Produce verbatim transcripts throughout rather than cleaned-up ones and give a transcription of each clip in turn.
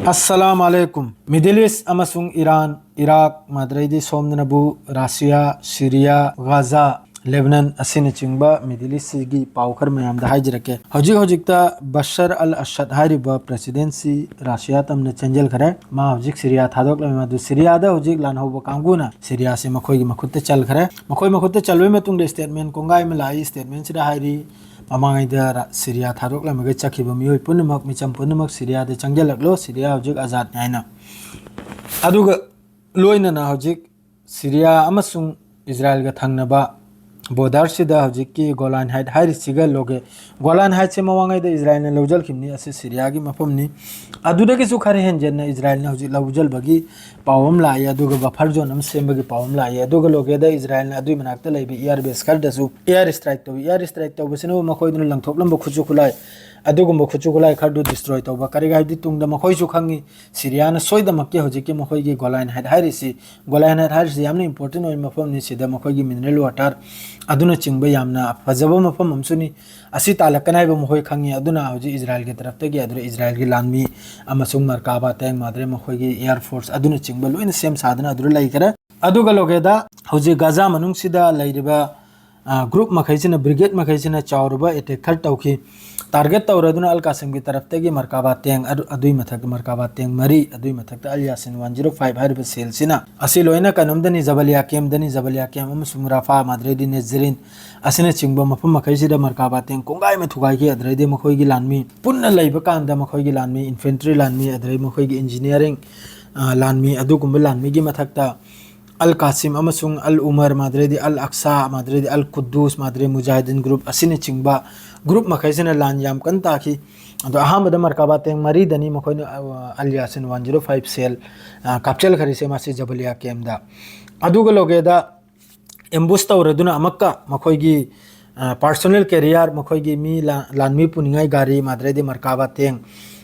ꯑꯁꯂꯥꯝ ꯑꯂꯩꯀꯨꯝ꯫ Middle East ꯑꯃꯁꯨꯡ Iran, Iraq, ꯃꯗ꯭ꯔꯩꯗꯤ ꯁꯣꯝꯗꯅꯕꯨ Russia, Syria, Gaza, ꯂꯦꯕꯅꯟ ꯑꯁꯤꯅꯆꯤꯡꯕ Middle East ꯁꯤꯒꯤ ꯄꯥꯎ ꯈꯔ ꯃꯌꯥꯝꯗ ꯍꯥꯏꯖꯔꯛꯀꯦ꯫ ꯍꯧꯖꯤꯛ ꯍꯧꯖꯤꯛꯇ ꯕꯁꯔ ꯑꯜ ꯑꯁꯗ ꯍꯥꯏꯔꯤꯕ president ꯁꯤ ꯔꯥꯁꯤꯌꯥ ꯇꯝꯅ ꯆꯦꯟꯖꯤꯜꯈ꯭ꯔꯦ꯫ ꯃꯥ ꯍꯧꯖꯤꯛ ꯁꯤꯔꯤꯌꯥ ꯊꯥꯗꯣꯛꯂꯝꯃꯤ꯫ ꯑꯗꯨ ꯁꯤꯔꯤꯌꯥꯗ ꯍꯧꯖꯤꯛ ꯂꯥꯟꯍꯧꯕ ꯀꯥꯡꯕꯨꯅ ꯁꯤꯔꯤꯌꯥꯁꯦ ꯃꯈꯣꯏꯒꯤ ꯃꯈꯨꯠꯇ ꯆꯜꯈ꯭ꯔꯦ꯫ ꯃꯈꯣꯏ ꯃꯈꯨꯠꯇ ꯆꯜꯂꯕ ꯃꯇꯨꯡꯗ statement ꯀꯣꯡꯒꯥꯏ ꯑꯃ ꯂꯥꯛꯏ꯫ Statement ꯁꯤꯗ ꯍꯥꯏꯔꯤ, ꯃꯃꯥꯡꯉꯩꯗ ꯔ-, ꯁꯤꯔꯤꯌꯥ ꯊꯥꯗꯣꯛꯂꯝꯃꯒ ꯆꯠꯈꯤꯕ ꯃꯤꯑꯣꯏ ꯄꯨꯝꯅꯃꯛ, ꯃꯤꯆꯝ ꯄꯨꯝꯅꯃꯛ ꯁꯤꯔꯤꯌꯥꯗ ꯆꯪꯁꯤꯜꯂꯛꯂꯣ, ꯁꯤꯔꯤꯌꯥ ꯍꯧꯖꯤꯛ ꯑꯖꯥꯗꯅꯤ ꯍꯥꯏꯅ꯫ ꯑꯗꯨꯒ ꯂꯣꯏꯅꯅ ꯍꯧꯖꯤꯛ ꯁꯤꯔꯤꯌꯥ ꯑꯃꯁꯨꯡ ꯏꯖꯔꯥꯏꯜꯒ ꯊꯪꯅꯕ border ꯁꯤꯗ ꯍꯧꯖꯤꯛꯀꯤ ꯒꯣꯂꯥꯟ ꯍꯥꯏꯠ ꯍꯥꯏꯔꯤꯁꯤꯒ ꯂꯣꯒꯦ-, ꯒꯣꯂꯥꯟ ꯍꯥꯏꯠꯁꯦ ꯃꯃꯥꯡꯉꯩꯗ ꯏꯖꯔꯥꯏꯜꯅ ꯂꯧꯁꯤꯟꯈꯤꯕꯅꯤ, ꯑꯁꯤ ꯁꯤꯔꯤꯌꯥꯒꯤ ꯃꯐꯝꯅꯤ꯫ ꯑꯗꯨꯗꯒꯤꯁꯨ ꯈꯔ ꯍꯦꯟꯖꯟꯅ ꯏꯖꯔꯥꯏꯜꯅ ꯍꯧꯖꯤꯛ ꯂꯧꯁꯤꯟꯕꯒꯤ ꯄꯥꯎ ꯑꯃ ꯂꯥꯛꯏ, ꯑꯗꯨꯒ buffer zone ꯑꯃ ꯁꯦꯝꯕꯒꯤ ꯄꯥꯎ ꯑꯃ ꯂꯥꯛꯏ꯫ ꯑꯗꯨꯒ ꯂꯣꯒꯦꯗ ꯏꯖꯔꯥꯏꯜꯅ ꯑꯗꯨꯒꯤ ꯃꯅꯥꯛꯇ ꯂꯩꯕ air base ꯈꯔꯗꯁꯨ air strike ꯇꯧꯏ꯫ Air strike ꯇꯧꯕꯁꯤꯅꯕꯨ ꯃꯈꯣꯏꯗꯨꯅ ꯂꯪꯊꯣꯛꯂꯝꯕ ꯈꯨꯠꯁꯨ ꯈꯨꯠꯂꯥꯏ, ꯑꯗꯨꯒꯨꯝꯕ ꯈꯨꯠꯁꯨ ꯈꯨꯠꯂꯥꯏ ꯈꯔꯗꯨ destroy ꯇꯧꯕ꯫ ꯀꯔꯤꯒꯤꯅꯣ ꯍꯥꯏꯕꯗꯤ ꯇꯨꯡꯗ ꯃꯈꯣꯏꯁꯨ ꯈꯪꯉꯤ, ꯁꯤꯔꯤꯌꯥꯅ ꯁꯣꯏꯗꯃꯛꯀꯤ ꯍꯧꯖꯤꯛꯀꯤ ꯃꯈꯣꯏꯒꯤ ꯒꯣꯂꯥꯟ ꯍꯥꯏꯠ ꯍꯥꯏꯔꯤꯁꯤ, ꯒꯣꯂꯥꯟ ꯍꯥꯏꯠ ꯍꯥꯏꯔꯤꯁꯤ ꯌꯥꯝꯅ important ꯑꯣꯏꯕ ꯃꯐꯝꯅꯤ꯫ ꯁꯤꯗ ꯃꯈꯣꯏꯒꯤ mineral water ꯑꯗꯨꯅꯆꯤꯡꯕ ꯌꯥꯝꯅ ꯐꯖꯕ ꯃꯐꯝ ꯑꯃꯁꯨꯅꯤ꯫ ꯑꯁꯤ ꯇꯥꯜꯂꯛꯀꯅꯤ ꯍꯥꯏꯕ ꯃꯈꯣꯏ ꯈꯪꯉꯤ꯫ ꯑꯗꯨꯅ ꯍꯧꯖꯤꯛ ꯏꯖꯔꯥꯏꯜꯒꯤ ꯇꯔꯞꯇꯒꯤ ꯑꯗꯨꯗ ꯏꯖꯔꯥꯏꯜꯒꯤ ꯂꯥꯟꯃꯤ ꯑꯃꯁꯨꯡ ꯃꯔꯀꯥꯕꯥ tank, ꯃꯥꯗ꯭ꯔꯦ ꯃꯈꯣꯏꯒꯤ air force ꯑꯗꯨꯅꯆꯤꯡꯕ ꯂꯣꯏꯅ ꯁꯦꯝ ꯁꯥꯗꯨꯅ ꯑꯗꯨꯗ ꯂꯩꯈ꯭ꯔꯦ꯫ ꯑꯗꯨꯒ ꯂꯣꯒꯦꯗ ꯍꯧꯖꯤꯛ ꯒꯥꯖꯥ ꯃꯅꯨꯡꯁꯤꯗ ꯂꯩꯔꯤꯕ, ꯑ, group ꯃꯈꯩꯁꯤꯅ, brigade ꯃꯈꯩꯁꯤꯅ ꯆꯥꯎꯔꯕ attack ꯈꯔ ꯇꯧꯈꯤ꯫ Target ꯇꯧꯔꯗꯨꯅ ꯑꯜ ꯀꯥꯁꯤꯝꯒꯤ ꯇꯔꯞꯇꯒꯤ ꯃꯔꯀꯥꯕꯥ tank, ꯑꯗꯨ, ꯑꯗꯨꯏ ꯃꯊꯛꯇ ꯃꯔꯀꯥꯕꯥ tank ꯃꯔꯤ, ꯑꯗꯨꯏ ꯃꯊꯛꯇ ꯑꯜ ꯌꯥꯁꯤꯟ one zero five ꯍꯥꯏꯔꯤꯕ cell ꯁꯤꯅ꯫ ꯑꯁꯤ ꯂꯣꯏꯅ ꯀꯩꯅꯣꯝꯗꯅꯤ, ꯖꯕꯂꯤꯌꯥ camp ꯗꯅꯤ, ꯖꯕꯂꯤꯌꯥ camp ꯑꯃꯁꯨꯡ ꯔꯥꯐꯥ, ꯃꯥꯗ꯭ꯔꯦꯗꯤ ꯅꯦꯖꯔꯤꯟ ꯑꯁꯤꯅꯆꯤꯡꯕ ꯃꯐꯝ ꯃꯈꯩꯁꯤꯗ ꯃꯔꯀꯥꯕꯥ tank ꯀꯣꯡꯒꯥꯏ ꯑꯃ ꯊꯨꯒꯥꯏꯈꯤ꯫ ꯑꯗꯨꯗꯩꯗꯤ ꯃꯈꯣꯏꯒꯤ ꯂꯥꯟꯃꯤ ꯄꯨꯟꯅ ꯂꯩꯕ ꯀꯥꯟꯗ ꯃꯈꯣꯏꯒꯤ ꯂꯥꯟꯃꯤ, infantry ꯂꯥꯟꯃꯤ, ꯑꯗꯨꯗꯩ ꯃꯈꯣꯏꯒꯤ engineering, ꯑ, ꯂꯥꯟꯃꯤ, ꯑꯗꯨꯒꯨꯝꯕ ꯂꯥꯟꯃꯤꯒꯤ ꯃꯊꯛꯇ ꯑꯜ ꯀꯥꯁꯤꯝ ꯑꯃꯁꯨꯡ ꯑꯜ ꯎꯃꯔ, ꯃꯥꯗ꯭ꯔꯦꯗꯤ ꯑꯜ ꯑꯛꯁꯥ, ꯃꯥꯗ꯭ꯔꯦꯗꯤ ꯑꯜ ꯀꯨꯗꯨꯁ, ꯃꯥꯗ꯭ꯔꯦ ꯃꯨꯖꯥꯍꯤꯗꯤꯟ group ꯑꯁꯤꯅꯆꯤꯡꯕ group ꯃꯈꯩꯁꯤꯅ ꯂꯥꯟ ꯌꯥꯝ ꯀꯟꯅ ꯇꯥꯈꯤ꯫ ꯑꯗꯣ ꯑꯍꯥꯟꯕꯗ ꯃꯔꯀꯥꯕꯥ tank ꯃꯔꯤꯗꯅꯤ ꯃꯈꯣꯏꯅ, ꯑ, ꯑꯜ ꯌꯥꯁꯤꯟ one zero five cell, ꯑ, ꯀꯥꯞꯆꯜꯈꯔꯤꯁꯦ ꯃꯥꯁꯤ ꯖꯕꯂꯤꯌꯥ camp ꯗ꯫ ꯑꯗꯨꯒ ꯂꯣꯒꯦꯗ ambush ꯇꯧꯔꯗꯨꯅ ꯑꯃꯨꯛꯀ ꯃꯈꯣꯏꯒꯤ, ꯑ, personal carrier, ꯃꯈꯣꯏꯒꯤ ꯃꯤ ꯂꯥ-, ꯂꯥꯟꯃꯤ ꯄꯨꯅꯤꯡꯉꯥꯏ ꯒꯥꯔꯤ, ꯃꯥꯗ꯭ꯔꯦꯗꯤ ꯃꯔꯀꯥꯕꯥ tank,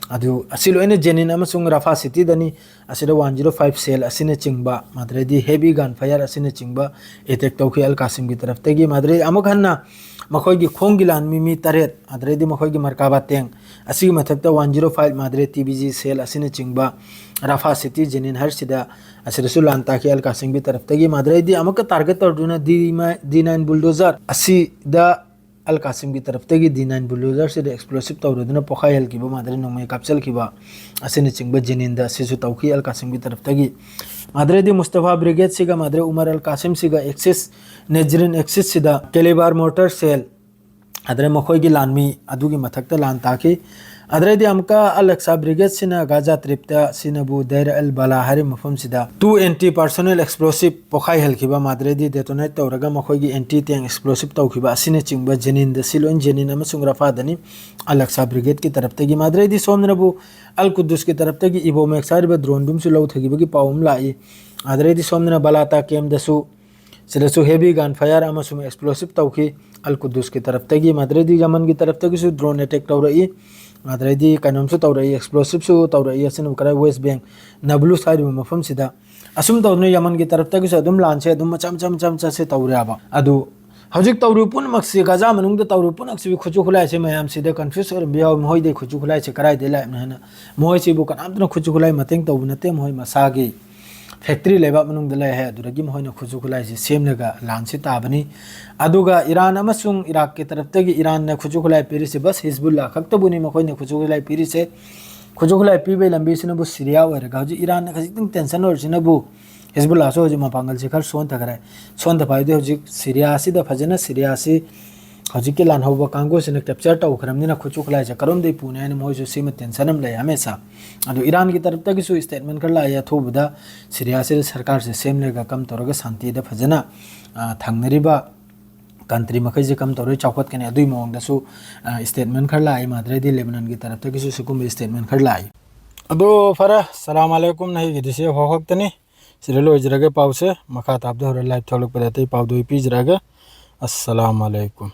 ꯑꯗꯨ ꯑꯁꯤ ꯂꯣꯏꯅ ꯖꯦꯅꯤꯟ ꯑꯃꯁꯨꯡ ꯔꯥꯐꯥ ꯁꯤꯇꯤꯗꯅꯤ꯫ ꯑꯁꯤꯗ ꯋꯥꯟ ꯖꯤꯔꯣ ꯐꯥꯏꯚ ꯁꯦꯜ ꯑꯁꯤꯅꯆꯤꯡꯕ, ꯃꯥꯗ꯭ꯔꯩꯗꯤ ꯍꯦꯚꯤ ꯒꯟ ꯐꯌꯔ ꯑꯁꯤꯅꯆꯤꯡꯕ ꯑꯦꯇꯦꯛ ꯇꯧꯈꯤ ꯑꯜ ꯀꯥꯁꯤꯝꯒꯤ ꯇꯔꯐꯇꯒꯤ꯫ ꯃꯥꯗ꯭ꯔꯩ ꯑꯃꯨꯛ ꯍꯟꯅ ꯃꯈꯣꯏꯒꯤ ꯈꯣꯡꯒꯤ ꯂꯥꯟꯃꯤ ꯃꯤ ꯇꯔꯦꯠ, ꯑꯗꯨꯗꯩꯗꯤ ꯃꯈꯣꯏꯒꯤ ꯃꯔꯀꯥꯕꯥ ꯇꯦꯡ ꯑꯁꯤꯒꯤ ꯃꯊꯛꯇ ꯋꯥꯟ ꯖꯤꯔꯣ ꯐꯥꯏꯚ ꯃꯥꯗ꯭ꯔꯦ ꯇꯤ ꯕꯤ ꯖꯤ ꯁꯦꯜ ꯑꯁꯤꯅꯆꯤꯡꯕ ꯔꯥꯐꯥ ꯁꯤꯇꯤ ꯖꯦꯅꯤꯟ ꯍꯔꯁꯤꯗ ꯑꯁꯤꯗꯁꯨ ꯂꯥꯟ ꯇꯥꯈꯤ ꯑꯜ ꯀꯥꯁꯤꯝꯒꯤ ꯇꯔꯐꯇꯒꯤ꯫ ꯃꯥꯗ꯭ꯔꯩꯗꯤ ꯑꯃꯨꯛꯀ ꯇꯥꯔꯒꯦꯠ ꯇꯧꯗꯨꯅ ꯗꯤ ꯗꯤ ꯅꯥꯏꯟ ꯕꯨꯜꯗꯣꯖꯔ ꯑꯁꯤꯗ ꯑꯜ ꯀꯥꯁꯤꯝꯒꯤ ꯇꯔꯐꯇꯒꯤ ꯗꯤ ꯅꯥꯏꯟ ꯕꯨꯜꯗꯣꯖꯔꯁꯤꯗ ꯑꯦꯛꯁꯄ꯭ꯂꯣꯁꯤꯞ ꯇꯧꯔꯗꯨꯅ ꯄꯣꯈꯥꯏꯍꯜꯈꯤꯕ ꯃꯥꯗ꯭ꯔꯦ ꯅꯣꯡꯃꯩ ꯀꯥꯞꯆꯜꯈꯤꯕ ꯑꯁꯤꯅꯆꯤꯡꯕ ꯖꯦꯅꯤꯟꯗ ꯑꯁꯤꯁꯨ ꯇꯧꯈꯤ ꯑꯜ ꯀꯥꯁꯤꯝꯒꯤ ꯇꯔꯐꯇꯒꯤ꯫ ꯃꯥꯗ꯭ꯔꯦꯗꯤ ꯃꯨꯁꯇꯐꯥ ꯕ꯭ꯔꯤꯒꯦꯗꯁꯤꯒ ꯃꯥꯗ꯭ꯔꯦ ꯎꯃꯔ ꯑꯜ ꯀꯥꯁꯤꯝꯁꯤꯒ ꯑꯦꯛꯁꯤꯁ ꯅꯦꯖꯔꯤꯟ ꯑꯦꯛꯁꯤꯁꯁꯤꯗ ꯀꯦꯂꯤꯕꯥꯔ ꯃꯣꯔꯇꯔ ꯁꯦꯜ ꯑꯗꯨꯗꯩ ꯃꯈꯣꯏꯒꯤ ꯂꯥꯟꯃꯤ ꯑꯗꯨꯒꯤ ꯃꯊꯛꯇ ꯂꯥꯟ ꯇꯥꯈꯤ꯫ ꯑꯗꯨꯗꯩꯗꯤ ꯑꯃꯨꯛꯀ ꯑꯜ ꯑꯛꯁꯥ ꯕ꯭ꯔꯤꯒꯦꯗꯁꯤꯅ ꯒꯥꯖꯥ ꯇ꯭ꯔꯤꯞꯇ ꯁꯤꯅꯕꯨ ꯗꯩꯔ ꯑꯜ ꯕꯂꯥ ꯍꯥꯏꯔꯤꯕ ꯃꯐꯝꯁꯤꯗ ꯇꯨ ꯑꯦꯟꯇꯤ ꯄꯥꯔꯁꯣꯅꯦꯜ ꯑꯦꯛꯁꯄ꯭ꯂꯣꯁꯤꯞ ꯄꯣꯈꯥꯏꯍꯜꯈꯤꯕ, ꯃꯥꯗ꯭ꯔꯦꯗꯤ ꯗꯦꯇꯣꯅꯦꯠ ꯇꯧꯔꯒ ꯃꯈꯣꯏꯒꯤ ꯑꯦꯟꯇꯤ ꯇꯦꯡ ꯑꯦꯛꯁꯄ꯭ꯂꯣꯁꯤꯞ ꯇꯧꯈꯤꯕ ꯑꯁꯤꯅꯆꯤꯡꯕ ꯖꯦꯅꯤꯟꯗ, ꯁꯤ ꯂꯣꯏ ꯖꯦꯅꯤꯟ ꯑꯃꯁꯨꯡ ꯔꯐꯥꯗꯅꯤ꯫ ꯑꯜ ꯑꯛꯁꯥ ꯕ꯭ꯔꯤꯒꯦꯗꯀꯤ ꯇꯔꯞꯇꯒꯤ ꯃꯥꯗ꯭ꯔꯦꯗꯤ ꯁꯣꯝꯗꯅꯕꯨ ꯑꯜ ꯀꯨꯗꯨꯁꯀꯤ ꯇꯔꯞꯇꯒꯤ ꯏꯕꯣꯃꯦꯛꯁ ꯍꯥꯏꯔꯤꯕ ꯗ꯭ꯔꯣꯟꯗꯨꯝꯁꯨ ꯂꯧꯊꯈꯤꯕꯒꯤ ꯄꯥꯎ ꯑꯃ ꯂꯥꯛꯏ꯫ ꯑꯗꯨꯗꯩꯗꯤ ꯁꯣꯝꯗꯅ ꯕꯂꯥꯇꯥ ꯀꯦꯝꯗꯁꯨ ꯁꯤꯗꯁꯨ ꯍꯦꯚꯤ ꯒꯟ ꯐꯌꯥꯔ ꯑꯃꯁꯨꯡ ꯑꯦꯛꯁꯄ꯭ꯂꯣꯁꯤꯞ ꯇꯧꯈꯤ꯫ ꯑꯜ ꯀꯨꯗꯨꯁꯀꯤ ꯇꯔꯞꯇꯒꯤ, ꯃꯥꯗ꯭ꯔꯦꯗꯤ ꯌꯃꯟꯒꯤ ꯇꯔꯞꯇꯒꯤꯁꯨ ꯗ꯭ꯔꯣꯟ ꯑꯦꯇꯦꯛ ꯇꯧꯔꯛꯏ꯫ ꯑꯗꯨꯗꯩꯗꯤ ꯀꯩꯅꯣꯝꯁꯨ ꯇꯧꯔꯛꯏ, ꯑꯦꯛꯁꯄ꯭ꯂꯣꯁꯤꯞꯁꯨ ꯇꯧꯔꯛꯏ꯫ ꯑꯁꯤꯅ ꯀꯗꯥꯏ, ꯋꯦꯁ ꯕꯦꯡ ꯅꯕꯂꯨꯁ ꯍꯥꯏꯔꯤꯕ ꯃꯐꯝꯁꯤꯗ꯫ ꯑꯁꯨꯝ ꯇꯧꯗꯅ ꯌꯃꯟꯒꯤ ꯇꯔꯞꯇꯒꯤꯁꯨ ꯑꯗꯨꯝ ꯂꯥꯟꯁꯦ ꯑꯗꯨꯝ ꯃꯆꯥ ꯃꯆꯥ ꯃꯆꯥ ꯃꯆꯥꯁꯦ ꯇꯧꯔꯦꯕ꯫ ꯑꯗꯨ ꯍꯧꯖꯤꯛ ꯇꯧꯔꯤꯕ ꯄꯨꯝꯅꯃꯛꯁꯤ, ꯒꯥꯖꯥ ꯃꯅꯨꯡꯗ ꯇꯧꯔꯤꯕ ꯄꯨꯝꯅꯃꯛꯁꯤ ꯈꯨꯠꯁꯨ ꯈꯨꯠꯂꯥꯏꯁꯦ ꯃꯌꯥꯝꯁꯤꯗ ꯀꯟꯐ꯭ꯌꯨꯁ ꯑꯣꯏꯔꯝꯕ ꯌꯥꯎꯏ꯫ ꯃꯈꯣꯏꯗꯩ ꯈꯨꯠꯁꯨ ꯈꯨꯠꯂꯥꯏꯁꯦ ꯀꯗꯥꯏꯗꯒꯤ ꯂꯥꯛꯏꯕꯅꯣ ꯍꯥꯏꯅ꯫ ꯃꯈꯣꯏꯁꯤꯕꯨ ꯀꯅꯥꯝꯇꯅ ꯈꯨꯠꯁꯨ ꯈꯨꯠꯂꯥꯏ ꯃꯇꯦꯡ ꯇꯧꯕ ꯅꯠꯇꯦ, ꯃꯈꯣꯏ ꯃꯁꯥꯒꯤ ꯐꯦꯛꯇ꯭ꯔꯤ ꯂꯩꯕꯥꯛ ꯃꯅꯨꯡꯗ ꯂꯩ ꯍꯥꯏ, ꯑꯗꯨꯗꯒꯤ ꯃꯈꯣꯏꯅ ꯈꯨꯠꯁꯨ ꯈꯨꯠꯂꯥꯏꯁꯤ ꯁꯦꯝꯂꯒ ꯂꯥꯟꯁꯤ ꯇꯥꯕꯅꯤ꯫ ꯑꯗꯨꯒ ꯏꯔꯥꯟ ꯑꯃꯁꯨꯡ ꯏꯔꯥꯛꯀꯤ ꯇꯔꯞꯇꯒꯤ ꯏꯔꯥꯟꯅ ꯈꯨꯠꯁꯨ ꯈꯨꯠꯂꯥꯏ ꯄꯤꯔꯤꯁꯤ ꯕꯁ ꯍꯤꯖꯕꯨꯜꯂꯥ ꯈꯛꯇꯕꯨꯅꯤ ꯃꯈꯣꯏꯅ ꯈꯨꯠꯁꯨ ꯈꯨꯠꯂꯥꯏ ꯄꯤꯔꯤꯁꯦ꯫ ꯈꯨꯠꯁꯨ ꯈꯨꯠꯂꯥꯏ ꯄꯤꯕꯒꯤ ꯂꯝꯕꯤꯁꯤꯅꯕꯨ ꯁꯤꯔꯤꯌꯥ ꯑꯣꯏꯔꯒ, ꯍꯧꯖꯤꯛ ꯏꯔꯥꯟꯅ ꯈꯖꯤꯛꯇꯪ ꯇꯦꯟꯁꯟ ꯑꯣꯏꯔꯤꯁꯤꯅꯕꯨ ꯍꯤꯖꯕꯨꯜꯂꯥꯁꯨ ꯍꯧꯖꯤꯛ ꯃꯄꯥꯡꯒꯜꯁꯤ ꯈꯔ ꯁꯣꯟꯊꯈ꯭ꯔꯦ꯫ ꯁꯣꯟꯊꯕ ꯍꯥꯏꯕꯗꯤ ꯍꯧꯖꯤꯛ ꯁꯤꯔꯤꯌꯥꯁꯤꯗ ꯐꯖꯅ, ꯁꯤꯔꯤꯌꯥꯁꯤ ꯍꯧꯖꯤꯛꯀꯤ ꯂꯥꯟꯍꯧꯕ ꯀꯥꯡꯕꯨꯁꯤꯅ ꯀꯦꯞꯆꯔ ꯇꯧꯈ꯭ꯔꯕꯅꯤꯅ ꯈꯨꯠꯁꯨ ꯈꯨꯠꯂꯥꯏꯁꯦ ꯀꯔꯣꯝꯗꯩ ꯄꯨꯅꯤ ꯍꯥꯏꯅ ꯃꯣꯏꯁꯨ ꯁꯤꯃ ꯇꯦꯟꯁꯟ ꯑꯃ ꯂꯩ ꯍꯃꯦꯁꯥ꯫ ꯑꯗꯣ ꯏꯔꯥꯟꯒꯤ ꯇꯔꯞꯇꯒꯤꯁꯨ ꯁ꯭ꯇꯦꯠꯃꯦꯟ ꯈꯔ ꯂꯥꯛꯑꯦ ꯑꯊꯨꯕꯗ ꯁꯤꯔꯤꯌꯥꯁꯤꯗ ꯁꯔꯀꯥꯔꯁꯦ ꯁꯦꯝꯂꯒ ꯀꯝ ꯇꯧꯔꯒ ꯁꯥꯟꯇꯤꯗ ꯐꯖꯅ, ꯑ, ꯊꯪꯅꯔꯤꯕ ꯀꯟꯇ꯭ꯔꯤ ꯃꯈꯩꯁꯦ ꯀꯝ ꯇꯧꯔꯒ ꯆꯥꯎꯈꯠꯀꯅꯤ꯫ ꯑꯗꯨꯒꯤ ꯃꯑꯣꯡꯗꯁꯨ, ꯑ, ꯁ꯭ꯇꯦꯠꯃꯦꯟ ꯈꯔ ꯂꯥꯛꯑꯦ꯫ ꯃꯥꯗ꯭ꯔꯦꯗꯤ ꯂꯦꯕꯅꯟꯒꯤ ꯇꯔꯞꯇꯒꯤꯁꯨ ꯁꯤꯒꯨꯝꯕ ꯁ꯭ꯇꯦꯠꯃꯦꯟ ꯈꯔ ꯂꯥꯛꯑꯦ꯫ ꯑꯗꯣ ꯐꯔꯦ, ꯁꯂꯥꯝ ꯑꯂꯩꯀꯨꯝ, ꯅꯍꯤꯒꯤꯗꯤ ꯁꯤ ꯐꯥꯎ ꯈꯛꯇꯅꯤ꯫ ꯁꯤꯗ ꯂꯣꯏꯖꯔꯒꯦ ꯄꯥꯎꯁꯦ꯫ ꯃꯈꯥ ꯇꯥꯕꯗ ꯍꯣꯔꯦꯟ ꯂꯥꯏꯚ ꯊꯣꯛꯂꯛꯄꯗ ꯑꯇꯩ ꯄꯥꯎꯗꯨ ꯑꯩ ꯄꯤꯖꯔꯛꯑꯒꯦ꯫ ꯑꯁꯁꯂꯥꯃꯨ ꯑꯂꯩꯀꯨꯝ꯫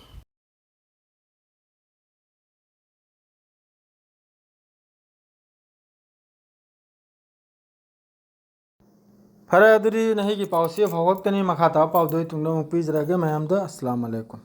ꯐꯔꯦ, ꯑꯗꯨꯗꯤ ꯅꯍꯩꯒꯤ ꯄꯥꯎꯁꯤ ꯐꯥꯎꯔꯛꯇꯅꯤ꯫ ꯃꯈꯥ ꯇꯥꯕ ꯄꯥꯎꯗꯣ ꯑꯩ ꯇꯨꯡꯗ ꯑꯃꯨꯛ ꯄꯤꯖꯔꯒꯦ ꯃꯌꯥꯝꯗ꯫ ꯑꯁꯂꯥꯝ ꯑꯂꯩꯀꯨꯝ꯫